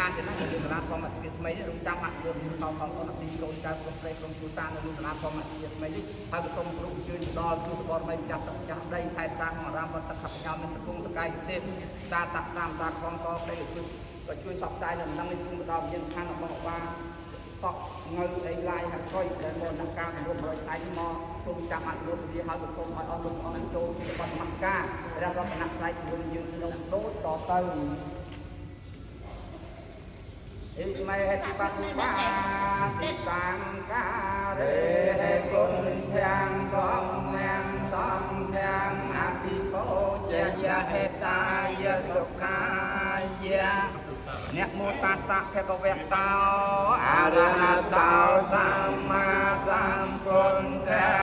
ខានទេណាយើងសាលាធម្មជាថ្មីនេះរងចាំអនុមោទនាដល់បងប្អូនអតិកូនចៅក្រុមស្រីក្រុមគ្រួសារនៅសាលាធម្មជាថ្មីនេះហើយក៏សូមគ្រូអញ្ជើញដល់គ្រូសបរមីម្ចាស់ទឹកម្ចាស់ដីខេត្តសាក្នុងអារាមវត្តទឹកខបញ្ញាមានសង្គមតកាយទេតាតាតាមតាខំតដីជួយក៏ជួយសបផ្សាយនៅនឹងនេះជូនទៅដល់វិញ្ញាណខាងរបស់បាតក់ងើអីឡាយហើយកុយដែលមកដល់ការគម្រប់100ថ្ងៃមកសូមចាំអនុមោទនាហើយក៏សូមឲ្យអស់លោកអស់នឹងចូលជាបទមគ្ការព្រះរតនត្រ័យជាមួយយើងក្នុងដូចតទៅ អិមេតិបត្តិបាតិសង្ខារេគុណទាំងកំមាំសំទាំងអភិបោជយហេតាយសុខាយៈអ្នកមោតាសៈភគវតោអរហតោសម្មាសម្ពុទ្ធ